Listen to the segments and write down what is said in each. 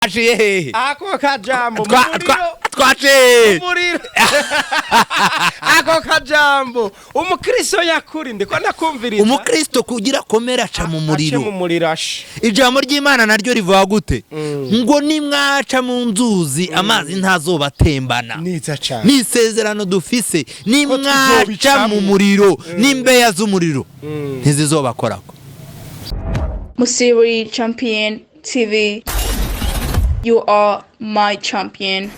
Twaciye hehe? Ako kajambo muriro. Twaciye hehe? Umuriro. Ako kajambo, umukristo yakuri, ndiko ndakumviriza. Umukristo kugira akomere aca mu Ace muriro. Mu muriro ashe. Ijambo ry'Imana naryo rivuga gute? Ngo nimwaca mu nzuzi, amazi ntazobatembana. Neza cyane. Ni isezerano dufise: nimwaca Tuzobicamo. mu muriro, n'imbeya z'umuriro ntizizobakorako. Musiri Champion TV. You are my champion.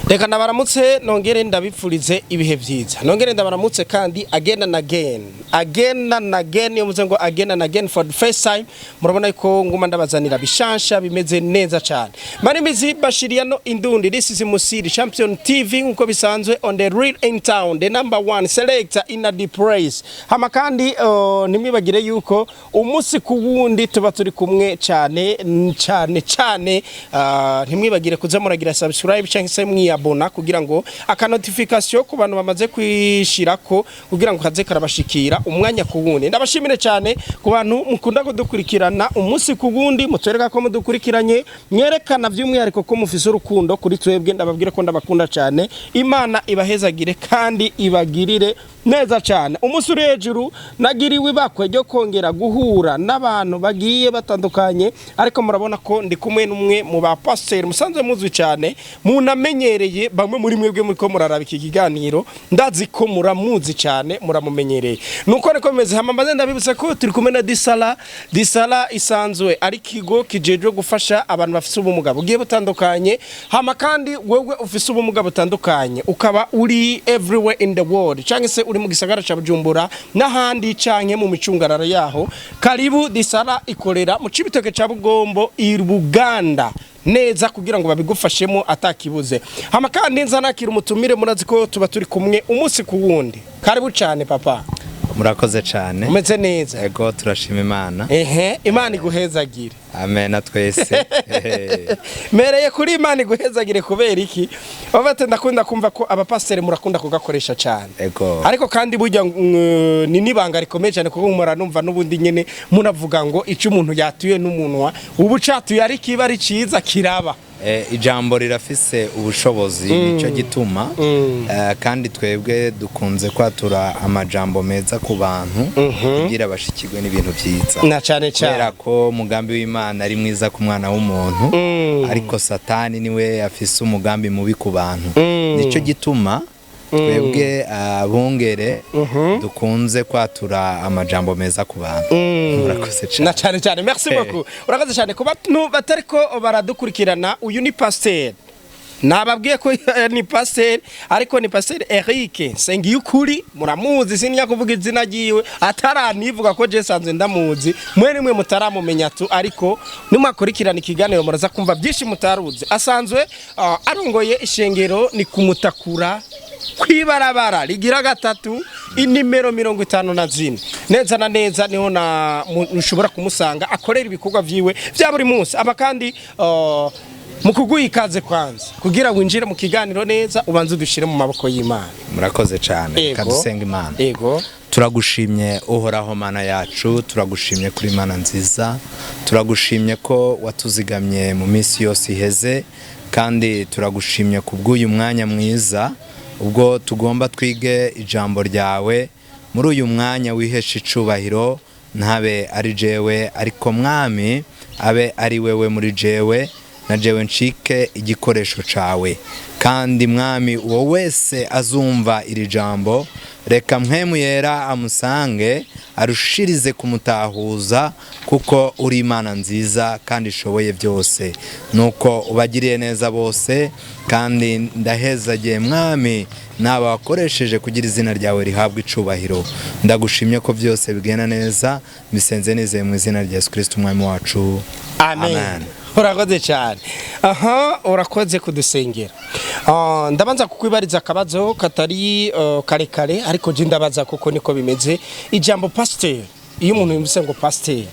Reka ndabaramutse, nongere ndabipfurize ibihe byiza, nongere ndabaramutse kandi again and again, again and again. Iyo muze ngo again and again, for the first time, murabona ko nguma ndabazanira bishansha bimeze neza cyane. My name is Bashiriano Indundi. This is Musiri Champion TV, nkuko bisanzwe, on the real in town, the number one selector in the praise. Hama kandi ntimwibagire yuko umunsi ku wundi tuba turi kumwe cyane cyane cyane. Ntimwibagire kuza muragira subscribe cyangwa se mwiyabona, kugira ngo aka notification ku bantu bamaze kwishirako, kugira ngo kaze karabashikira umwanya ku wundi. Ndabashimire cyane ku bantu mukunda kudukurikirana umunsi ku wundi, mutwereka ko mudukurikiranye, mwerekana by'umwihariko ko mufise urukundo kuri twebwe. Ndababwira ko ndabakunda cyane. Imana ibahezagire kandi ibagirire neza cyane. Umunsi uri hejuru, nagiriwe ibakwe ryo kongera guhura n'abantu bagiye batandukanye, ariko murabona ko ndi kumwe n'umwe mu ba pasiteri musanzwe muzwi cyane, munamenyereye. Bamwe muri mwebwe muri ko muraraba iki kiganiro, ndazi ko muramuzi cyane, muramumenyereye. Nuko niko bimeze. Hama mbaze ndabibutsa ko turi kumwe na Disala. Disala isanzwe ari ikigo kijejwe gufasha abantu bafise ubumuga bugiye butandukanye. Hama kandi wewe ufise ubumuga butandukanye, ukaba uri everywhere in the world, cyangwa se uri mu gisagara ca Bujumbura n'ahandi, canke mu micungararo yaho, karibu. Disala ikorera mu Cibitoke ca Bugombo, i Buganda neza, kugira ngo babigufashemo atakibuze. Hama kandi nza nakira umutumire. Murazi ko tuba turi kumwe umunsi ku wundi. Karibu cyane, papa. Murakoze cyane. Umeze neza? Ego, turashima Imana. Ehe, Imana iguhezagire. Amen na twese. Mereye kuri Imana iguhezagire. Kubera iki baba ndakunda kumva ko abapasiteri murakunda kugakoresha cyane? Ego. Ariko kandi burya ni nibanga rikomeye cyane, kuko muranumva n'ubundi nyene munavuga ngo icyo umuntu yatuye n'umunwa ubu catuye, ariko iba ari ciza kiraba. Ijambo rirafise ubushobozi, nicyo gituma kandi twebwe dukunze kwatura amajambo meza ku bantu kugira bashikirwe n'ibintu byiza. Na cyane cyane. Kubera ko umugambi w'Imana ari mwiza ku mwana w'umuntu, ariko Satani niwe afise umugambi mubi ku bantu. Nicyo gituma twebwe abungere dukunze kwatura amajambo meza ku bantu. Murakoze cyane. Na cyane cyane, merci beaucoup, urakoze cyane. Ku bantu batariko baradukurikirana, uyu ni pasteur. Nababwiye ko ni pasteur, ariko ni Pasteur Eric Sengiyukuri. Muramuzi, sinya kuvuga izina ryiwe ataranivuga ko je sanzwe ndamuzi. Mwe nimwe mutaramumenya tu, ariko nimwakurikirana ikiganiro muraza kumva byinshi mutaruzi. Asanzwe arongoye ishengero ni kumutakura, kwibarabara rigira gatatu, inimero 54, neza na neza niho na mushobora kumusanga akorera ibikorwa vyiwe vya buri munsi. Aba kandi mu kuguha ikaze kwanza, kugira winjire mu kiganiro neza, ubanze udushire mu maboko y'Imana. Murakoze cyane. Ego. Kadusenga Imana. Ego. Turagushimye Uhoraho Mana yacu, turagushimye kuri Mana nziza, turagushimye ko watuzigamye mu minsi yose iheze, kandi turagushimye ku bw'uyu mwanya mwiza ubwo tugomba twige ijambo ryawe. Muri uyu mwanya wihesha icubahiro, ntabe ari jewe, ariko Mwami abe ari wewe muri jewe, na jewe ncike igikoresho cawe. Kandi Mwami, uwo wese azumva iri jambo, reka Mpwemu Yera amusange, arushirize kumutahuza, kuko uri Imana nziza kandi ishoboye byose. Nuko ubagiriye neza bose, kandi ndahezagiye Mwami naba wakoresheje kugira izina ryawe rihabwa icubahiro. Ndagushimye ko byose bigenda neza. Mbisenze nizeye mu izina rya Yesu Kristo Umwami wacu. Amen. Urakoze cyane. Aha, urakoze kudusengera. Ndabanza kukwibariza akabazo katari karekare, ariko je ndabaza kuko niko bimeze. Ijambo pasteur, iyo umuntu yumvise ngo pasteur,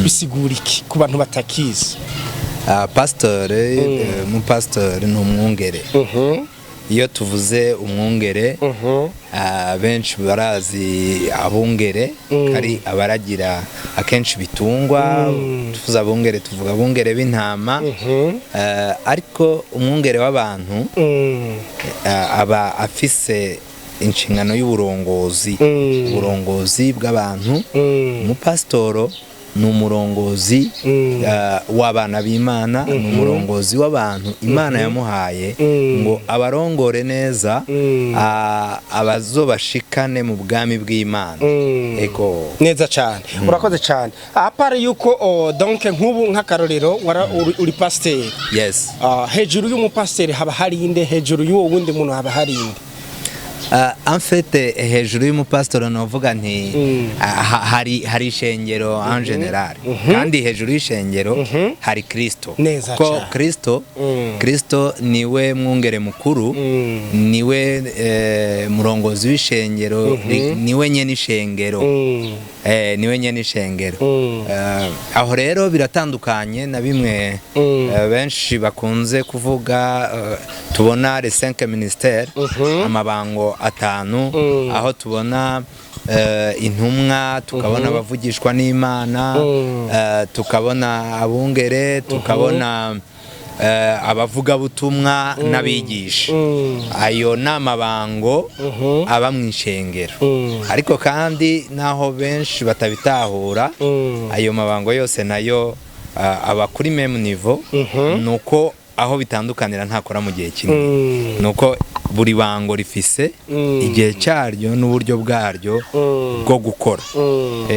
bisigura iki ku bantu batakizi? Pasteur, umupasiteri ni umwungere. Iyo tuvuze umwungere, benshi barazi abungere kari abaragira akenshi bitungwa. Tuvuze abungere, tuvuga abungere b'intama. Ariko umwungere w'abantu aba afise inshingano y'uburongozi, uburongozi bw'abantu. Umupasitoro ni umurongozi w'abana b'Imana, ni umurongozi w'abantu Imana yamuhaye ngo abarongore neza, abazobashikane mu bwami bw'Imana. Ego. Neza cyane, urakoze cyane. À part yuko donc nk'ubu nk'akarorero uri pasiteri. Yes. Hejuru y'umupasiteri haba hari inde? Hejuru y'uwo wundi muntu haba hari inde? En fait, hejuru y'umupasitoro novuga nti hari ishengero en général, kandi hejuru y'ishengero hari Kristo. Neza ko cane. Kristo, Kristo niwe mwungere mukuru, niwe murongozi w'ishengero, niwe nyene ishengero. Niwe nyene ishengero. Aho rero biratandukanye na bimwe benshi bakunze kuvuga, tubona les cinq ministères, amabango atanu, aho tubona intumwa, tukabona abavugishwa n'Imana, tukabona abungere, tukabona abavugabutumwa n'abigisha. Ayo ni amabango aba mu ishengero. Ariko kandi naho benshi batabitahura, ayo mabango yose nayo aba kuri même niveau. Nuko aho bitandukanira, ntakora mu gihe kimwe, nuko buri bango rifise igihe cyaryo n'uburyo bwaryo bwo gukora.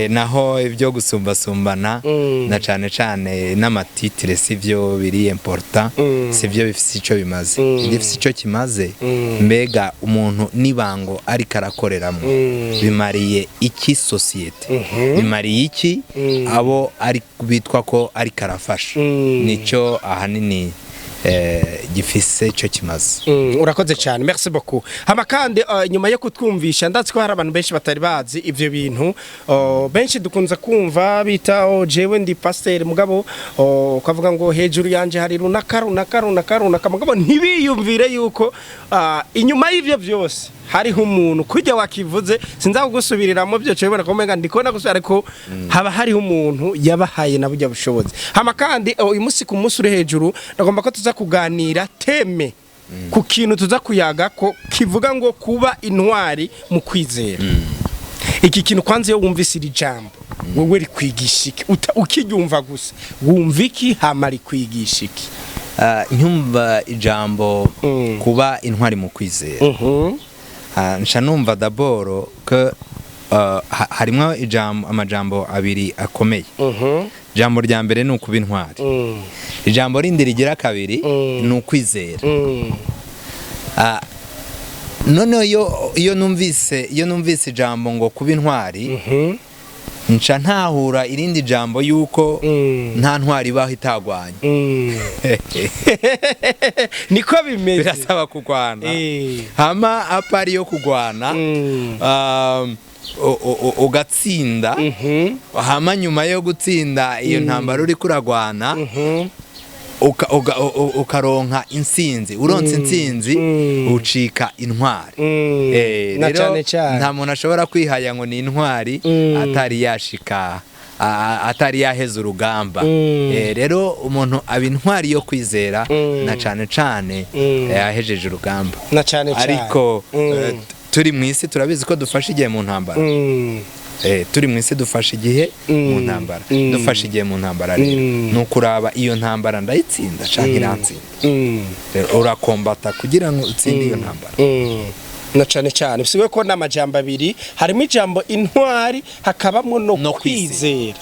Naho ibyo gusumbasumbana na cane cane n'ama titres sivyo biri important, sivyo bifise ico bimaze. Igifise ico kimaze, mbega umuntu n'ibango ariko arakoreramo bimariye iki société, bimariye iki abo ari bitwa ko ariko arafasha? Nicyo ahanini gifise ico kimaze. Urakoze cyane, merci beaucoup. Hama kandi nyuma yo kutwumvisha, ndazi ko hari abantu benshi batari bazi ivyo bintu. Benshi dukunze kumva bita jewe ndi pasteur, mugabo ukavuga ngo hejuru yanje hari runaka, runaka, runaka, runaka, mugabo ntibiyumvire yuko inyuma y'ivyo byose hariho umuntu. Kujya wakivuze, sinza kugusubiriramo byo cyo ko umenga ndikona gusubira, ariko haba hariho umuntu yabahaye na burya bushobozi. Hama kandi uyu munsi, ku munsi uri hejuru, ndagomba ko tuza kuganira thème ku kintu tuza kuyaga ko kivuga ngo kuba intwari mu kwizera. Iki kintu kwanza, iyo wumvise iri jambo, wowe rikwigisha iki? Ukiryumva gusa wumva iki? Hama rikwigisha iki? Ncyumva ijambo kuba intwari mu kwizera, nca numva d'abord ko harimwo ijambo, amajambo abiri akomeye. Ijambo rya mbere ni ukuba intwari. Ijambo rindi rigira kabiri ni ukwizera. Noneho iyo numvise ijambo ngo kuba intwari, nca ntahura irindi jambo yuko nta ntwari ibaho itagwanye. Niko bimeze. Birasaba kugwana. Hama à part yo kugwana, ugatsinda, hama nyuma yo gutsinda iyo ntambara uriko uragwana, ukaronka intsinzi. Uronse intsinzi, ucika intwari. Na Rero cane cane. nta muntu ashobora kwihaya ngo ni intwari atari yashika atari yaheza urugamba. Rero umuntu aba intwari yo kwizera na cane cane ahejeje urugamba. Na cane cane. Ariko turi mu isi, turabizi ko dufashe igihe mu ntambara. Turi mu isi, dufashe igihe mu ntambara. Dufashe igihe mu ntambara rero, ni ukuraba iyo ntambara ndayitsinda canke irantsinda. Rero urakombata kugira ngo utsinde iyo ntambara. Na cane cane bisigaye ko n'amajambo abiri, harimo ijambo intwari, hakabamo no No kwizera.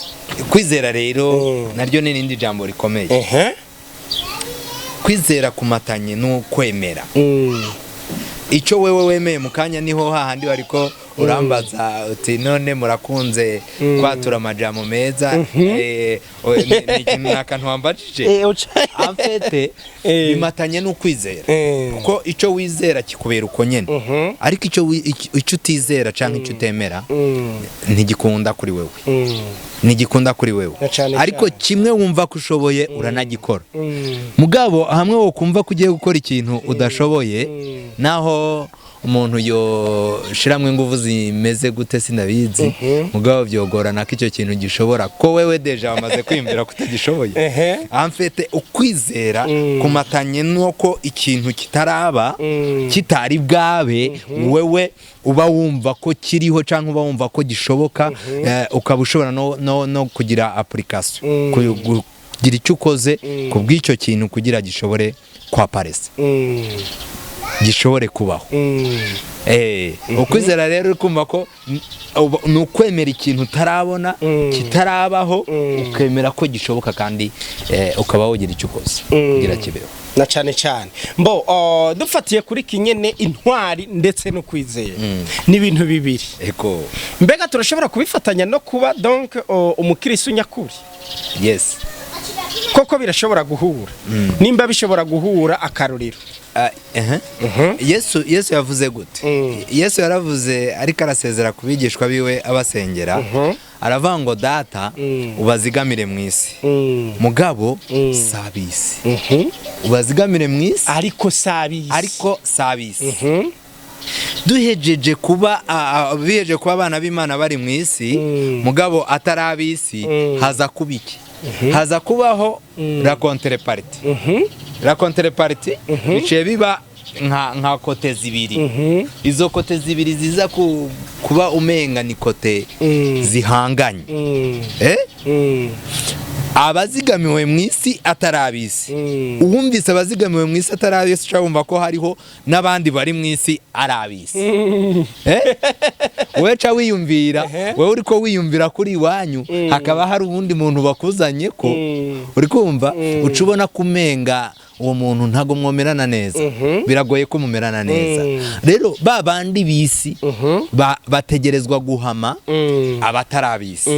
Kwizera rero naryo ni irindi jambo rikomeye. Kwizera kumatanye n'ukwemera. Icyo wewe wemeye mu kanya, niho hahandi wariko Urambaza uti: "None murakunze kwatura amajambo meza?" Ni akantu wambajije. En fait, bimatanye n'ukwizera, kuko icyo wizera kikubera uko nyene, ariko icyo utizera canke icyo utemera ntigikunda kuri wewe, ntigikunda kuri wewe. Na cane Ariko cane. kimwe wumva ko ushoboye, uranagikora. Mugabo hamwe wo kumva ko ugiye gukora ikintu udashoboye, naho umuntu yoshiramwo ingufu zimeze gute, sinabizi, mugabo byogorana ko icyo kintu gishobora, ko wewe déjà wamaze kwiyumvira ko utagishoboye. En fait, ukwizera kumatanye nuko ikintu kitaraba, kitari bwabe, wewe uba wumva ko kiriho cyangwa uba wumva ko gishoboka, ukaba ushobora no kugira application, kugira icyo ukoze ku bw'icyo kintu kugira gishobore kwaparesa, gishobore kubaho. Ukwizera rero, uri kumva ko ni ukwemera ikintu utarabona, kitarabaho, ukemera ko gishoboka kandi ukaba wogira icyo ukoze kugira kibeho. Na cane cane mbo dufatiye kuri kinyene, intwari ndetse no kwizera ni ibintu bibiri. Eko. Mbega turashobora kubifatanya no kuba donc umukirisu nyakuri? Yes. Koko birashobora guhura? Nimba bishobora guhura, akarorero? Ah, ehe. Yesu yavuze gute? Yesu yaravuze, ariko arasezera ku bigishwa biwe, abasengera, aravuga ngo: "Data, ubazigamire mu isi, mugabo si ab'isi. Ubazigamire mu isi, ariko sabisi. Ariko si ab'isi." Duhejeje kuba bihejeje kuba abana b'Imana bari mu isi, mugabo atari ab'isi, haza kuba iki? Haza kubaho la contrepartie. La contrepartie biciye biba nka côté zibiri. Izo côté zibiri ziza kuba umenga ni côté zihanganye. Abazigamiwe mu isi atari ab'isi. Uwumvise abazigamiwe mu isi atari ab'isi, ushobora wumva ko hariho n'abandi bari mu isi ari ab'isi. Wowe ca wiyumvira, wowe uriko wiyumvira kuri iwanyu hakaba hari uwundi muntu bakuzanye ko uri kumva, uca ubona ko umenga uwo muntu ntago mwomerana neza, biragoye ko mumerana neza. Rero ba bandi b'isi bategerezwa guhama abatari ab'isi.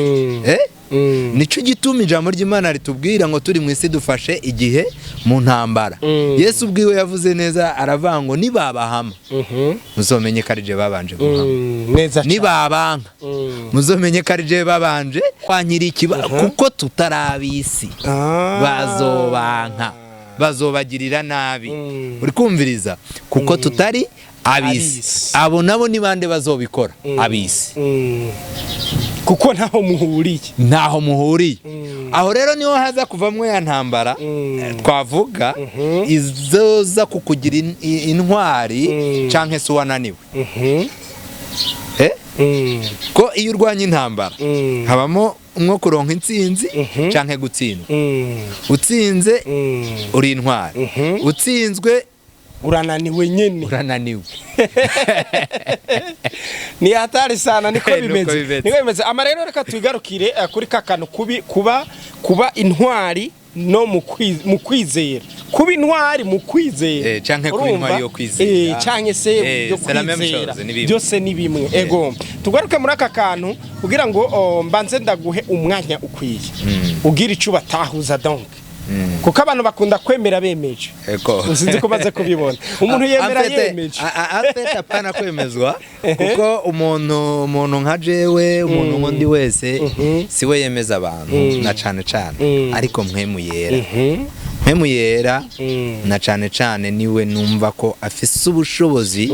Nico gituma ijambo ry'Imana ritubwira ngo turi mu isi dufashe igihe mu ntambara. Yesu ubwiwe yavuze neza, aravuga ngo: "Nibabahama, muzomenye ko ari je babanje guhama." Neza cyane. "Nibabanka, muzomenye ko ari je babanje kwankira ikiba, kuko tutari ab'isi." Bazobanka, bazobagirira nabi, uri kumviriza, kuko tutari ab'isi. Ab'isi. Abo nabo ni bande bazobikora? Ab'isi. Kuko ntaho muhuriye. Ntaho muhuriye. Aho rero niho haza kuvamwo ya ntambara twavuga izoza kukugira intwari canke se uwananiwe. Ko iyo urwanya intambara, habamo umwo kuronka intsinzi canke gutsindwa. Utsinze uri intwari, utsinzwe urananiwe nyene. Urananiwe. Ni hatari sana, niko Nuko bimeze. bimeze. Niko bimeze. Ama rero reka twigarukire kuri ka kantu kuba intwari no mu kwizera, kuba intwari mu kwizera. Canke kuba Urumva? intwari yo kwizera. Canke se yo c'est la même kwizera. chose, ni bimwe. Byose ni bimwe. Ego, tugaruke muri aka kantu kugira ngo mbanze ndaguhe umwanya ukwiye ugira ico batahuza, donc kuko abantu bakunda kwemera bemeje. Ego. Sinzi ko umaze kubibona, umuntu yemera En fait, yemeje. En fait, apana kwemezwa, kuko umuntu nka jewe, umuntu nk'undi wese, siwe yemeza abantu na cane cane, ariko Mpwemu Yera, Mpwemu Yera na cane cane niwe numva ko afise ubushobozi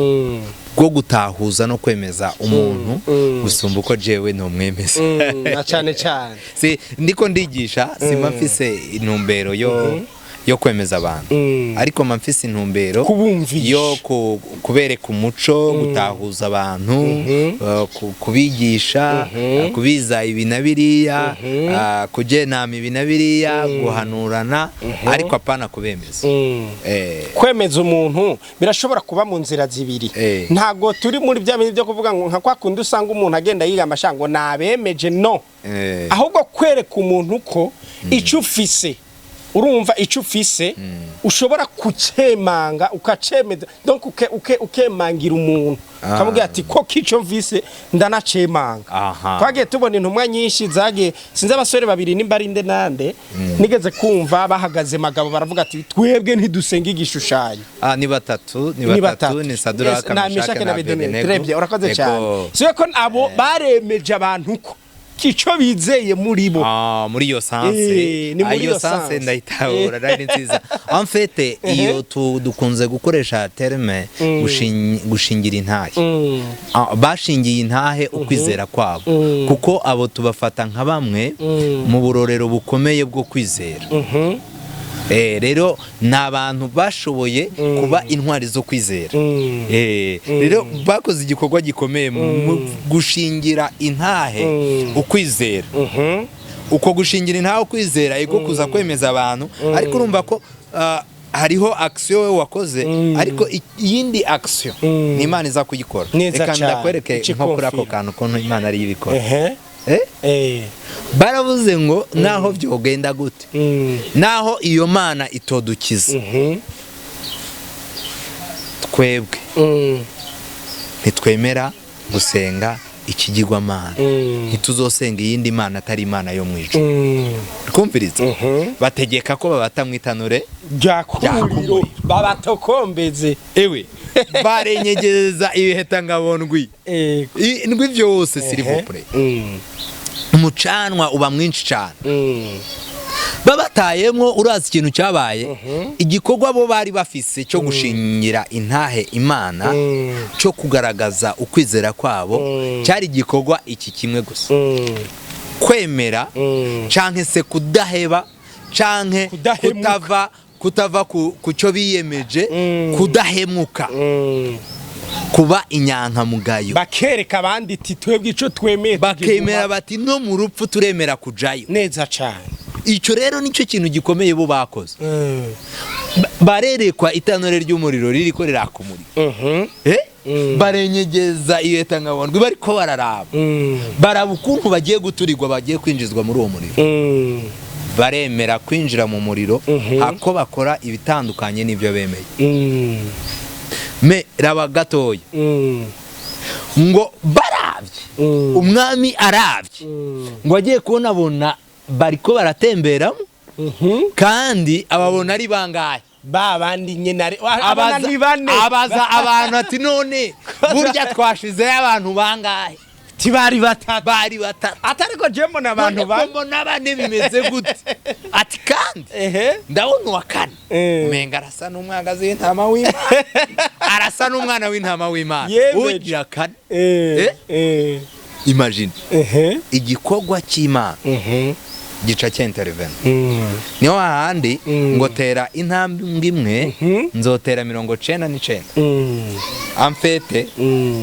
bwo gutahuza no kwemeza umuntu gusumba uko jewe nomwemeza. Na cane cane. Si ndiko ndigisha, simba mfise intumbero yo kwemeza abantu, ariko mba mfise intumbero Kubumvisha. yo kubereka umuco, gutahuza abantu, kubigisha, kubiza ibi na biriya, kugenama ibi na biriya, guhanurana, ariko apana kubemeza. Kwemeza umuntu birashobora kuba mu nzira zibiri. Ntabwo turi muri bya bintu byo kuvuga ngo nka kwa kundi usanga umuntu agenda yiga amashango nabemeje, no. Ahubwo kwereka umuntu ko icyo ufise, urumva, icyo ufise ushobora kucemanga, ukacemeza, donc ukemangira umuntu. Kamubwira ati ko kico mvise ndanacemanga. Twagiye tubona intumwa nyinshi zagiye, sinzi abasore babiri nimba ari nde nande, nigeze kumva bahagaze magabo baravuga ati twebwe ntidusenga igishushanyo. Ah, ni batatu, ni batatu, ni Saduraka, na Meshake na Abedenego. Très bien, urakoze Ego. cyane. Siwe ko abo baremeje abantu ko kico bizeye muri bo. Ah, muri iyo sens. Ni muri Ah, iyo iyo sens sens. ndayitahura, nari nziza. En fait, iyo dukunze gukoresha terme gushingira intahe. Ah, bashingiye intahe ukwizera kwabo, kuko abo tubafata nka bamwe mu burorero bukomeye bwo kwizera. Rero ni abantu bashoboye kuba intwari zo kwizera. Rero bakoze igikorwa gikomeye mu gushingira intahe ukwizera. Uko gushingira intahe ukwizera, ego, kuza kwemeza abantu, ariko urumva ko hariho action wowe wakoze, ariko iyindi action ni Imana iza kuyikora. Neza Reka cane. ndakwereke nko kuri ako Ikikonfirma. kantu ukuntu Imana ariyo ibikora. Eh? Baravuze ngo naho byogenda gute, naho iyo Mana itodukiza, twebwe ntitwemera gusenga ikigirwamana, ntituzosenga iyindi mana atari Imana yo mu ijuru. Kumviriza, bategeka ko babata mu itanure ryakumuriro, babatokombeze. Ewe, barenyegeza ibiheta ndwi. Ndwi byose, s'il vous plaît. Umucanwa uba mwinshi cyane. Babatayemwo, urazi ikintu cyabaye? Igikorwa bo bari bafise cyo gushingira intahe Imana, cyo kugaragaza ukwizera kwabo, cyari igikorwa iki kimwe gusa: kwemera canke se kudaheba canke Kudahemuka. kutava ku cyo biyemeje, kudahemuka, kuba inyankamugayo. Bakereka abandi iti twebwe ico twemeye Bakemera tugiguma. bati no mu rupfu turemera kujayo. Neza cane. Icyo rero nicyo kintu gikomeye bo bakoze. Barerekwa itanure ry'umuriro ririko riraka umuriro. Eh? Barenyegeza iyo etangabondwi, bariko bararaba, baraba ukuntu bagiye guturirwa, bagiye kwinjizwa muri uwo muriro. Baremera kwinjira mu muriro hako bakora ibitandukanye n'ibyo bemeye. Me raba gatoya, ngo barabye, umwami arabye, ngo agiye kubona abona bariko baratemberamo, kandi ababona ari bangahe? Ba bandi nyene abona ni bane. Abaza abantu ati none burya twashizeyo abantu bangahe? Tibari batatu. Bari batatu. Atariko je mbona abantu none ko bane. Mbona bane, bimeze gute? Ati kandi ndabona uwa kane, umenga arasa n'umwagazi w'intama w'Imana, arasa n'umwana w'intama w'Imana. Yemeje. Ugira kane. Eh? Imagine, igikorwa cy'Imana gica cy'intervene. Niho hahandi ngo tera intambwe imwe, nzotera 99. En fait,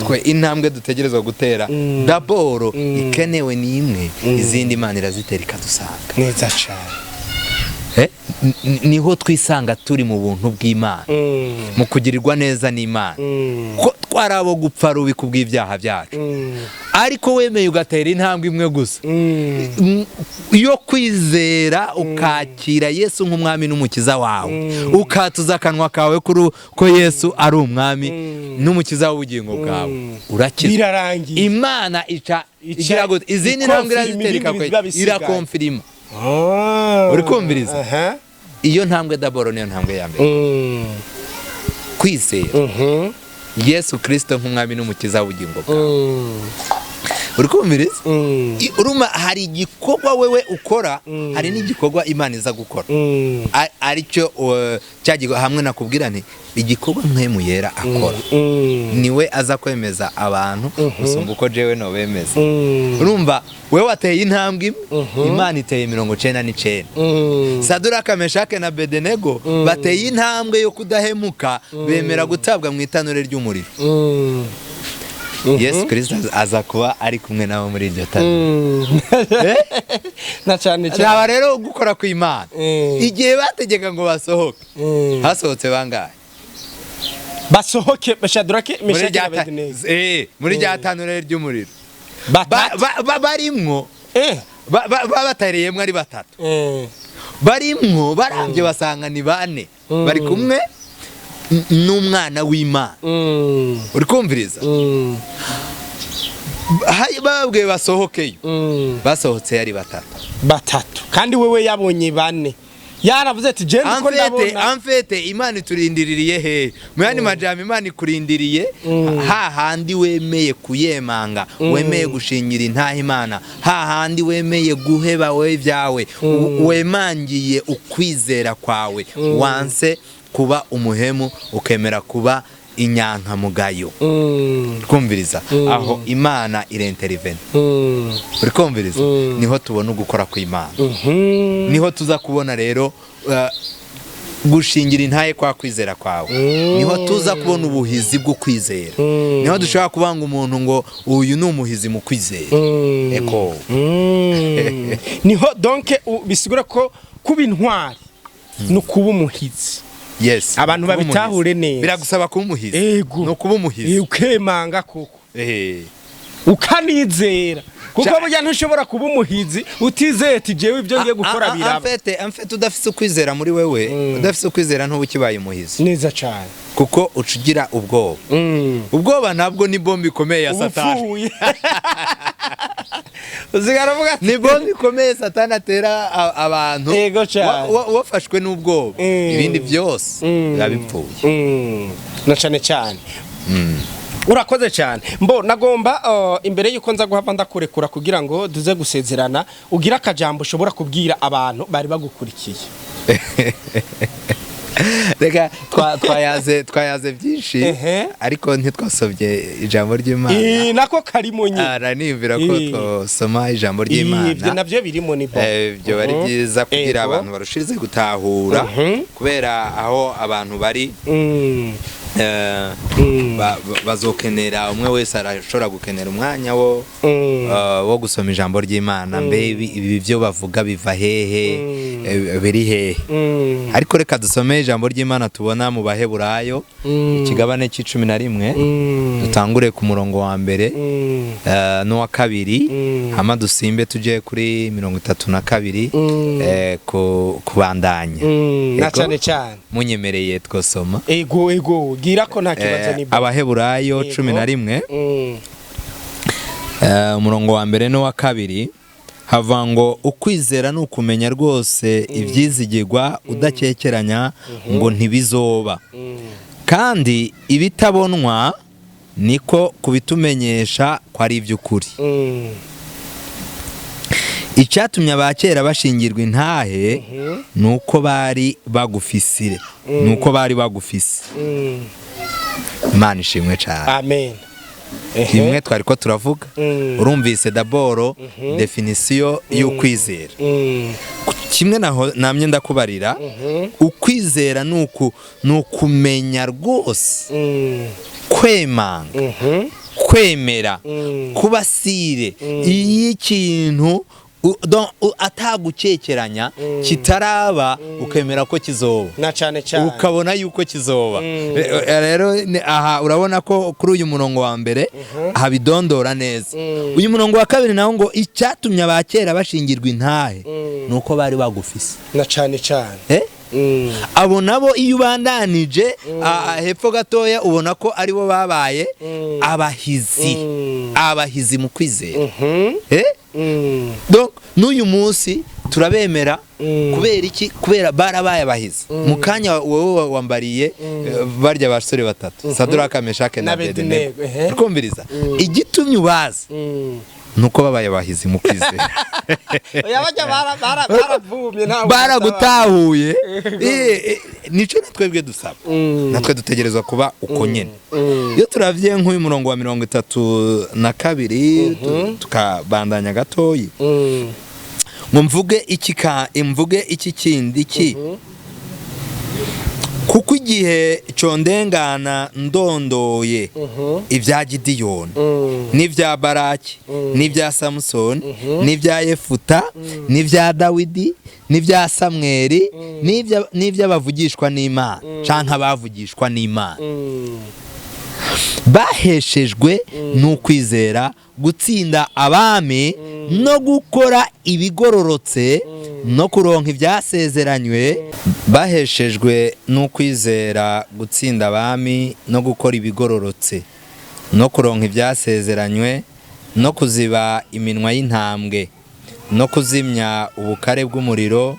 twe intambwe dutegerezwa gutera d'abord ikenewe ni imwe, izindi Imana irazitera ikadusanga. Neza cane. Eh? Niho twisanga turi mu buntu bw'Imana, mu kugirirwa neza n'Imana, ko twari abo gupfa rubi kubw'ibyaha byacu, ariko wemeye ugatera intambwe imwe gusa yo kwizera, ukakira Yesu nk'umwami n'umukiza wawe, ukatuza akanwa kawe kuri ko Yesu ari umwami n'umukiza w'ubugingo bwawe, urakizwa. Birarangiye. Imana ica igira gute? Izindi ntambwe ikonfirima irazitera. Ibindi biba bisigaye. Irakonfirima. Uri kumviriza? Aha. Iyo ntambwe d'abord niyo ntambwe ya mbere, kwizera Yesu Kirisito nk'umwami n'umukiza w'ubugingo bwawe. Uri kumviriza? Urumva hari igikorwa wewe ukora, hari n'igikorwa Imana iza gukora. Aricyo cya hamwe nakubwira nti igikorwa Mpwemu Yera akora, niwe aza kwemeza abantu gusumba uko jewe nobemeza. Urumva wewe wateye intambwe imwe, Imana iteye 99. Saduraka, Meshake na Bedenego bateye intambwe yo kudahemuka, bemera gutabwa mu itanure ry'umuriro. Yesu Kirisito aza kuba ari kumwe nabo muri iryo tanure. Na cyane Naba cyane. rero gukora kw'Imana, igihe bategeka ngo basohoke, hasohotse bangahe? Basohoke Shadurake, Muri Meshake rya na Abedenego. Muri rya tanure ry'umuriro. Batatu. Barimwo, babatariyemwo ari batatu. Barimwo, barabye basanga ni bane bari kumwe. n'umwana w'Imana. Uri kumviriza? Bababwiye basohokeyo, basohotse yari batatu. Batatu, kandi wewe yabonye bane, yaravuze ati je ndiko En fait, ndabona. En fait, Imana iturindiriye he? Mu yandi majambo, Imana ikurindiriye hahandi wemeye kuyemanga, wemeye gushingira intaha Imana, hahandi wemeye guheba wowe ibyawe, wemangiye ukwizera kwawe, wanse kuba umuhemu ukemera kuba inyankamugayo. Twumviriza, aho Imana irenterivena. Uri kumviriza? Niho tubona ugukora kw'Imana, niho tuza kubona rero gushingira intahe kwa kwizera kwawe, niho tuza kubona ubuhizi bwo kwizera, niho dushobora kubanga umuntu ngo uyu ni umuhizi mu kwizera. Eko. Niho donc bisigura ko kuba intwari ni ukuba umuhizi. Yes. Abantu kuba babitahure umuhizi. neza. Biragusaba kuba umuhizi. Ego. Ni ukuba umuhizi. Ukemanga koko, ukanizera, kuko burya ntushobora kuba umuhizi utizeye ati jewe ibyo ngiye gukora biraba. En fait, udafise ukwizera muri wewe, udafise ukwizera, ntuba ukibaye umuhizi. Neza cyane. Kuko uca ugira ubwoba. Ubwoba nabwo ni bombe ikomeye ya Satani. Upfuye usigara uvuga ati Ni bombe ikomeye Satani atera abantu. Yego cane. Wafashwe n'ubwoba, ibindi byose biba bipfuye. Na cyane cyane. Urakoze cyane. Mbo nagomba imbere yuko nza guhava ndakurekura kugira ngo duze gusezerana, ugira akajambo ushobora kubwira abantu bari bagukurikiye. Reka twayaze byinshi, ariko ntitwasobye ijambo ry'Imana. Nako karimo nyine. Araniyumvira ko twasoma ijambo ry'Imana. Ibyo nabyo birimo, ni bo. Ibyo bari byiza kugira abantu barushirize gutahura, kubera aho abantu bari bazokenera, umwe wese arashobora gukenera umwanya wo wo gusoma ijambo ry'Imana. Mbe ibi byo bavuga biva hehe? Biri hehe? Ariko reka dusome ijambo ry'Imana tubona mu Baheburayo, ikigabane cya 11, dutangure ku murongo wa mbere n'uwa kabiri, hama dusimbe tujye kuri 32, kubandanya. Na Ego. cyane cyane. Munyemereye twosoma. Ego, gira ko nta kibazo, ni bo. Abaheburayo 11, umurongo wa mbere n'uwa kabiri, hava ngo: "Ukwizera ni ukumenya rwose ibyizigirwa, udakekeranya ngo ntibizoba, kandi ibitabonwa niko kubitumenyesha ko ari iby'ukuri." Icyatumye abakera bashingirwa intahe ni uko bari bagufisire, ni uko bari bagufise. Imana ishimwe cyane. Amen. Kimwe twari ko turavuga, urumvise d'abord définition y'ukwizera. Kimwe naho namye ndakubarira, ukwizera ni ukumenya rwose, kwemanga, kwemera, kuba sûr iyo ikintu donc, atagukekeranya kitaraba, ukemera ko kizoba. Na cyane cyane. Ukabona yuko kizoba. Rero aha urabona ko kuri uyu murongo wa mbere habidondora neza. Uyu murongo wa kabiri nawo ngo: "Icyatumye abakera bashingirwa intahe ni uko bari bagufise." Na cyane cyane. Eh? Abo nabo iyo ubandanije hepfo gatoya, ubona ko aribo babaye abahizi, abahizi mu kwizera. Eh? Donc n'uyu munsi turabemera. Kubera iki? Kubera barabaye abahizi. Mu kanya wowe wambariye barya basore batatu, Saduraka, Meshake na Na Abedenego, Abedenego. Twumviriza, igitumye ubazi nuko babaye abahizi mu kwizera. Oya, bajya baravumye ntabwo. Baragutahuye. Nico natwebwe dusaba, natwe dutegerezwa kuba uko nyene. Iyo turavye nk'uyu murongo wa 32, tukabandanya gatoyi, ngo mvuge iki ka mvuge iki kindi ki? Kuko igihe condengana ndondoye ibya Gidiyoni n'ibya Baraki n'ibya Samusoni n'ibya Yefuta n'ibya Dawidi n'ibya Samweli n'iby'abavugishwa n'Imana canke abavugishwa n'Imana, baheshejwe n'ukwizera gutsinda abami no gukora ibigororotse. No kuronka ibyasezeranywe, baheshejwe n'ukwizera gutsinda abami no gukora ibigororotse, no kuronka ibyasezeranywe, no kuziba iminwa y'intambwe, no kuzimya ubukare bw'umuriro,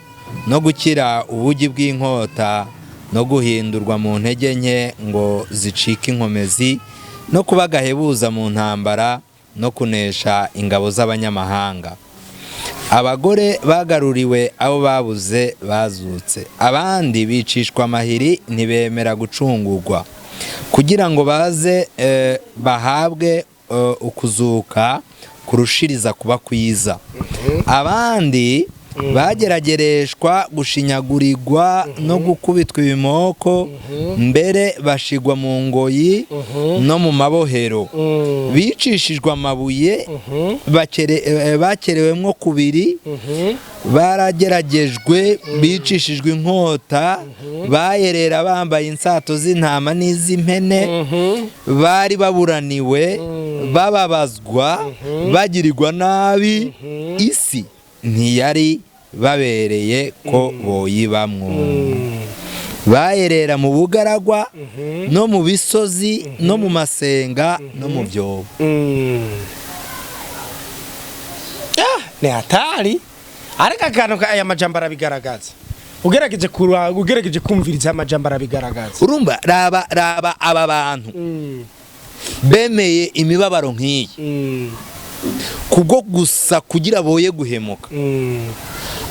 no gukira ubugi bw'inkota, no guhindurwa mu ntege nke ngo zicike inkomezi, no kuba agahebuza mu ntambara, no kunesha ingabo z'abanyamahanga. Abagore bagaruriwe abo babuze bazutse, abandi bicishwa amahiri ntibemera gucungurwa, kugira ngo baze bahabwe ukuzuka kurushiriza kuba kwiza. Abandi bageragereshwa gushinyagurirwa no gukubitwa ibimoko, mbere bashigwa mu ngoyi no mu mabohero, bicishijwe amabuye, bakerewemwo kubiri, barageragejwe, bicishijwe inkota, bayerera bambaye insato z'intama n'iz'impene, bari baburaniwe, bababazwa, bagirirwa nabi, isi ntiyari babereye ko boyibamwo, bayerera mu bugaragwa no mu bisozi no mu masenga no mu byobo. Ah, ni hatari, ariko akantu aya majambo arabigaragaza. Ugerageje kumviriza, aya majambo arabigaragaza. Urumva, raba, raba aba bantu bemeye imibabaro nk'iyi kubwo gusa kugira boye guhemuka.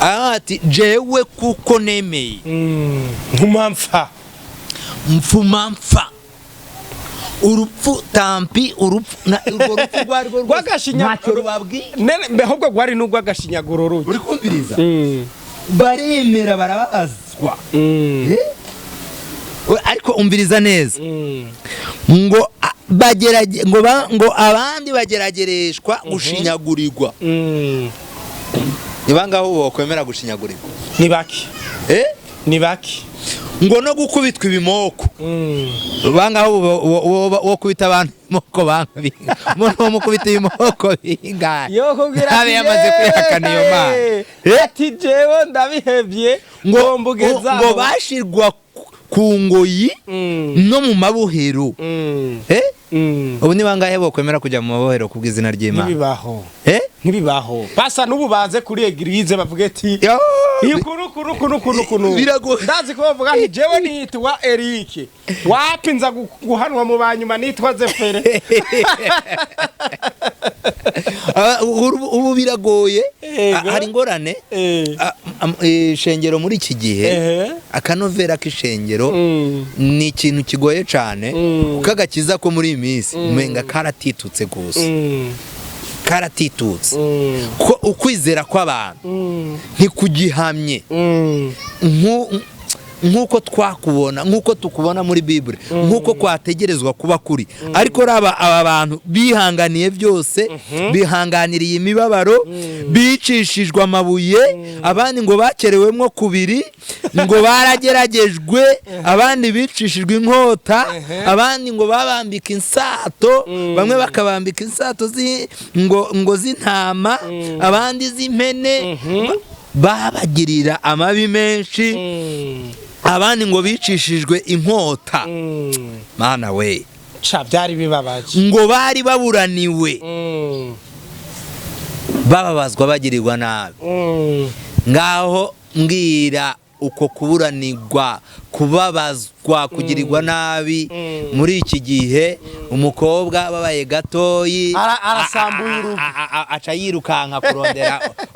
Aha ati: "Jewe kuko nemeye, nkumamfa, mfuma mfa urupfu, tampi urupfu urwo rupfu rwari rwo rwose ntacyo rubabwiye." Nene mbe ahubwo rwari n'urw'agashinyaguro ruki. Uri kumviriza? Baremera, barababazwa. Eh? Ariko umviriza neza, ngo ngo abandi bageragereshwa gushinyagurirwa. Ni bangaho bokwemera gushinyagurirwa? Ni baki. Eh? Ni baki. Ngo no gukubitwa ibimoko. Bangaho wo kubita abantu ibimoko? Banga umuntu wo mukubita ibimoko bingahe? Yo kubwira Ntabe yamaze kwihakana iyo Mana. Eh? Ati: "Jewe ndabihevye." Ngo mbugeza ngo bashirwa ku ngoyi no mu mabohero. Eh? Ubu ni bangahe bokwemera kujya mu mabohero kubw'izina ry'Imana? Ntibibaho. Eh? Ntibibaho, basa n'ubu baze kuri église bavuge ati: Yo! "Ikuru kuru kuru kuru kuru." Biragoye. Ndazi ko bavuga nti: "Jewe nitwa Eric, wapi, nza guhanwa mu banyuma, nitwa Zefere." Ubu biragoye. Yego. Hari ingorane. Ishengero muri iki gihe, akanovera k'ishengero ni ikintu kigoye cyane, kuko agakiza ko muri iyi minsi umenga karatitutse gusa, karatitutse, ko ukwizera kw'abantu ntikugihamye nk'uko twakubona, nk'uko tukubona muri Bibure, nk'uko kwategerezwa kuba kuri. Ariko raba aba bantu bihanganiye byose, bihanganiriye imibabaro, bicishijwe amabuye, abandi ngo bakerewemwo kubiri, ngo barageragejwe, abandi bicishijwe inkota, abandi ngo babambika insato, bamwe bakabambika insato ngo z'intama, abandi z'impene, babagirira amabi menshi, abandi ngo bicishijwe inkota. Mana we! Ca byari bibabaje. Ngo bari baburaniwe, bababazwa, bagirirwa nabi. Ngaho mbwira, uko kuburanirwa, kubabazwa, kugirirwa nabi muri iki gihe, umukobwa babaye gatoyi Arasambuye urugo. Aca yirukanka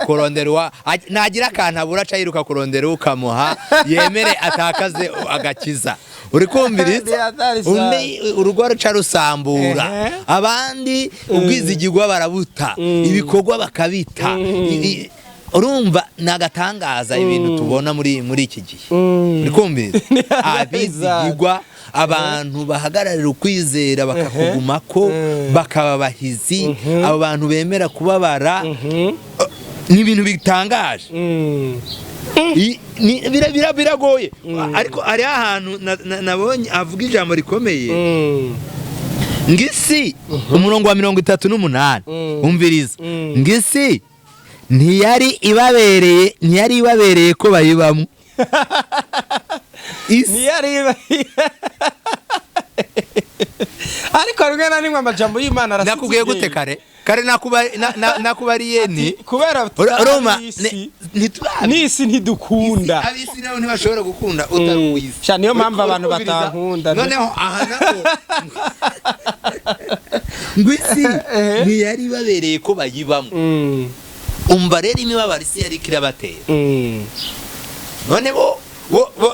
kurondera nagira akantu abura, aca yiruka kurondera ukamuha, yemere atakaze agakiza. Uri kumviriza? Ni hatari sana. Undi urugo ruca rusambura, abandi ubwizigirwa barabuta, ibikorwa bakabita. Urumva ni agatangaza ibintu tubona muri iki gihe. Uri kumviriza? Ni hatari. Abizigirwa, abantu bahagararira ukwizera bakakugumako, bakaba abahizi, abo bantu bemera kubabara, ni ibintu bitangaje. Biragoye, ariko hariho ahantu nabonye avuga ijambo rikomeye, ngisi umurongo wa 38. Umviriza, ngisi Ntiyari ibabereye ko bayibamo isi. Ntiyari, ariko rimwe na rimwe amajambo y'Imana arasize Nakubwiye gute? ubwenge. Kare kare nakubariye ni Kubera Urumva ab'isi, ntiturabi n'isi ntidukunda. Ab'isi nabo ntibashobora gukunda utari uw'isi. Sha, niyo mpamvu abantu Uriko urumviriza? batankunda. Noneho aha naho ngo isi ntiyari ibabereye ko bayibamo. Umva rero, imibabaro isi yari irabatera. None bo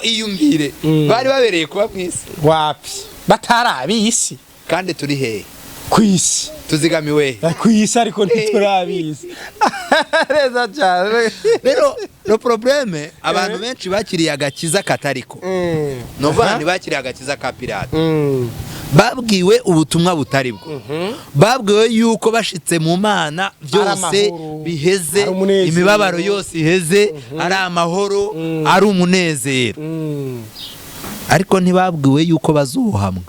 iyumvire, bari babereye kuba mu isi? Wapi, batari ab'isi. Kandi turi hehe? Ku isi. Tuzigamiwe he? Ku isi, ariko ntiturabizi neza cyane. Rero le problème, abantu benshi bakiriye agakiza katariko, ni ukuvuga ntibakiriye agakiza ka pirate. Babwiwe ubutumwa butari bwo. Babwiwe yuko bashitse mu Mana byose amahoro, biheze, ari umunezero. Imibabaro yose iheze, ari amahoro, ari umunezero. Ariko ntibabwiwe yuko bazuhamwa.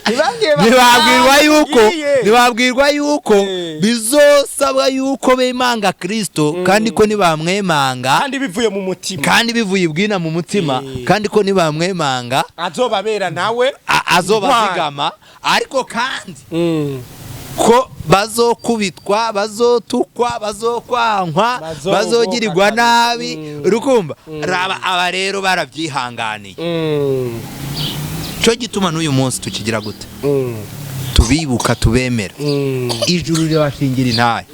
Ntibabwiye Ntibabwirwa yuko Iye. ntibabwirwa yuko bizosabwa yuko bemanga Kristo, kandi ko nibamwemanga, kandi bivuye mu mutima, kandi bivuye ibwina mu mutima, kandi ko nibamwemanga azobabera nawe azobazigama, ariko kandi ko bazokubitwa, bazotukwa, bazokwankwa, Bazoboka bazogirirwa kabisa. nabi. Urukumva, raba aba rero barabyihanganiye. Cyo gituma n'uyu munsi tukigira gute? Tubibuka, tubemera. Ijuru rirabashingira intahe.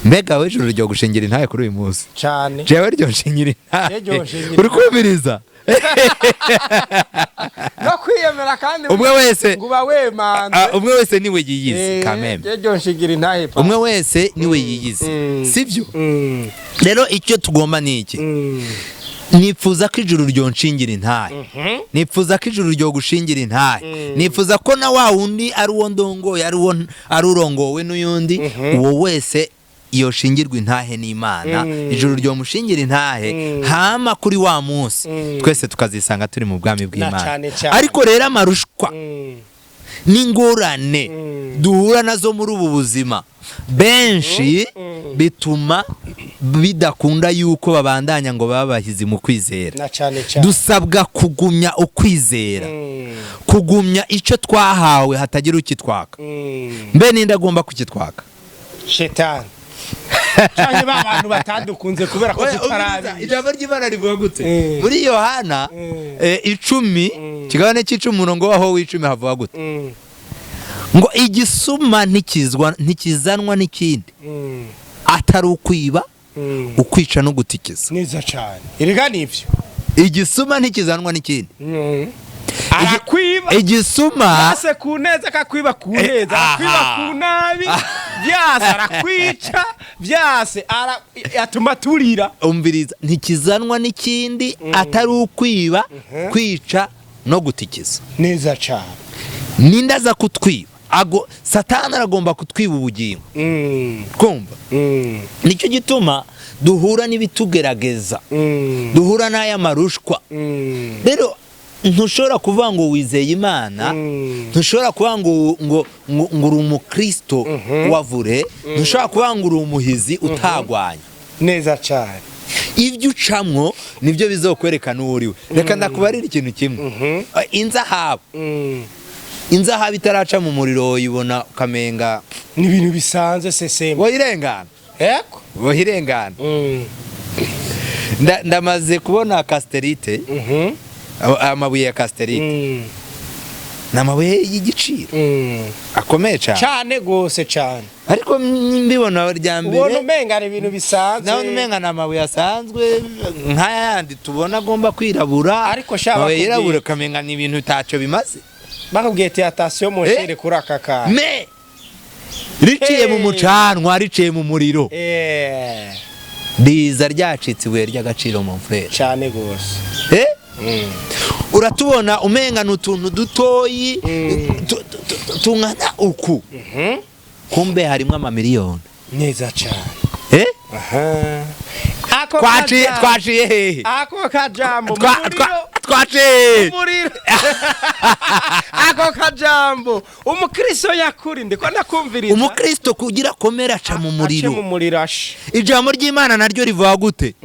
Mbega we, ijuru ryo gushingira intahe kuri uyu munsi? Cyane. Jewe ryo nshingira intahe. Ryo nshingira. Uri kumviriza? No kwiyemera kandi Umwe wese ngo uba wemanze. Ah, umwe wese niwe yiyizi kameme. Ryo nshingira intahe pa. Umwe wese niwe yiyizi, sibyo? Rero icyo tugomba ni iki? Nifuza ko ijuru ryonshingira intahe, nifuza ko ijuru ryo gushingira intahe, nifuza ko na wa wundi, ari uwo ndongoye, ari uwo ari urongowe n'uyundi, uwo wese yoshingirwa intahe n'Imana, ijuru ryomushingira intahe, hama kuri wa munsi twese tukazisanga turi mu bwami bw'Imana. Cane cane. Ariko rero amarushwa n'ingorane duhura nazo muri ubu buzima, benshi bituma bidakunda yuko babandanya ngo babe abahizi mu kwizera. Na cane cane. Dusabwa kugumya ukwizera, kugumya icyo twahawe, hatagira ukitwaka. Mbe ninde agomba kukitwaka? Shetani canke ba bantu batadukunze kubera ko Oya, umviriza, tutarabizi. Ijambo ry'Imana rivuga gute? Muri Yohana 10, kigabane cy'icumi, umurongo waho w'icumi, havuga gute? Ngo igisuma ntikizwa, ntikizanwa n'ikindi atari ukwiba, ukwica no gutikiza. Neza cane, erega nivyo. Igisuma ntikizanwa n'ikindi. Arakwiba. Igisuma Byase ku neza akakwiba ku neza, arakwiba ku nabi, byase arakwica, byase atuma turira. Umviriza, ntikizanwa n'ikindi atari ukwiba, kwica no gutikiza. Neza cane. Ninde aza kutwiba? Ago Satani aragomba kutwiba ubugingo. Kumva, nicyo gituma duhura n'ibitugerageza, duhura n'aya marushwa. Rero ntushobora kuvuga ngo wizeye Imana, ntushobora kuvuga ngo uri umukristo wavure, ntushobora kuvuga ngo uri umuhizi utagwanya. Neza cane. Ibyo ucamwo nibyo bizokwerekana uwo uriwe. Reka ndakubarira ikintu kimwe. Inzahabu, inzahabu itaraca mu muriro, woyibona ukamenga Ni ibintu bisanzwe seseme. Woyirengana. Eko. Woyirengana. Ndamaze kubona cassitérite, amabuye ya cassitérite, ni amabuye y'igiciro akomeye cyane. Cane gose, cane. Ariko mbibona rya Ubona mbere, umenga ni ibintu bisanzwe. Nawe umenga ni amabuye asanzwe nk'ayandi tubona agomba kwirabura. Ariko sha, amabuye bakubwiye- yirabura ukamenga ni ibintu ntacyo bimaze. Bakubwiye ati attention mon cher kuri aka kantu. Me riciye mu mucanwa, riciye mu muriro, riza ryacitse ibuye ry'agaciro, mon frère. Cane gose. Uratubona umenga ni utuntu dutoyi tungana uku, kumbe harimo amamiliyoni. Neza cane. Aha. Ako Twaciye kajambo. Twaciye hehe? Ako kajambo. Twa- Twace Umuriro. Ako kajambo, umukristo yakuri, ndiko ndakumviriza. Umukristo kugira akomere aca mu Ace muriro. mu muriro ashe. Ijambo ry'Imana naryo rivuga gute?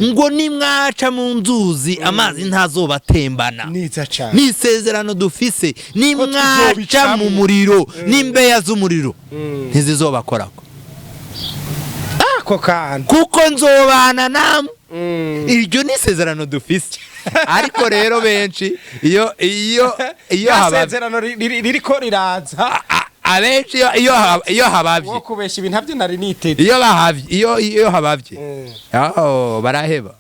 Ngo nimwaca mu nzuzi, amazi ntazobatembana. Neza cyane. Ni isezerano dufise: nimwaca Tuzobicamo. mu muriro, n'imbeya z'umuriro ntizizobakorako. Ako kantu. Kuko nzobana namwe. Iryo ni isezerano dufise, ariko rero benshi iyo habavye Isezerano ririko riraza. Abenshi iyo habavye Wo kubesha, ibintu ntabyo nari niteze. Iyo bahavye, iyo habavye, aho baraheba.